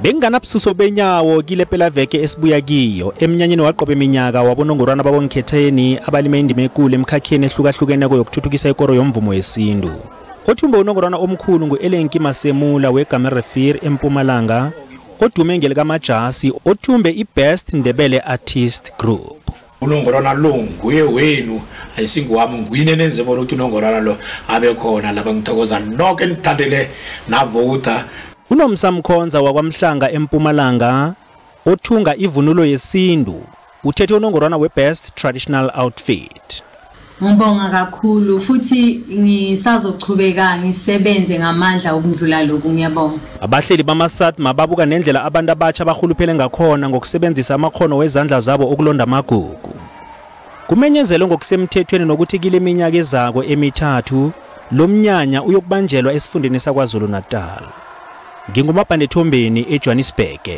Benganabususo benyawo kile pelaveke esibuya kiyo emnyanyeni waqobe iminyaka wabonongorwana babonkhetheni abalime indima ekulu emkhakheni ehlukahlukeneko yokuthuthukisa ikoro yomvumo wesintu. Othumbe unongorwana omkhulu ngu-Elenki Masemula weGamerefir eMpumalanga, odume ngelikaMajasi, othumbe i-Best Ndebele Artist Group. Unongorwana lo nguye wenu, ayisinguwami, nguyini nenze bona ukuthi unongorwana lo abe khona lapha. Ngithokoza nonke nithandele navota. UNomsa Mkhonza waKwaMhlanga eMpumalanga, othunga ivunulo yesintu, uthethe unongorwana we-Best Traditional Outfit. Ngibonga kakhulu futhi ngisazochubeka ngisebenze ngamandla ukundlula lokhu, ngiyabonga. Abahleli bama-SATMA babuka nendlela abantu abatsha bahuluphele ngakhona ngokusebenzisa amakhono wezandla zabo ukulonda amagugu. Kumenyezelwe ngokusemthethweni nokuthi kile minyaka ezako emithathu lo mnyanya uyokubanjelwa esifundeni saKwaZulu Natal. NginguMabhande Thombeni eJohannesburg.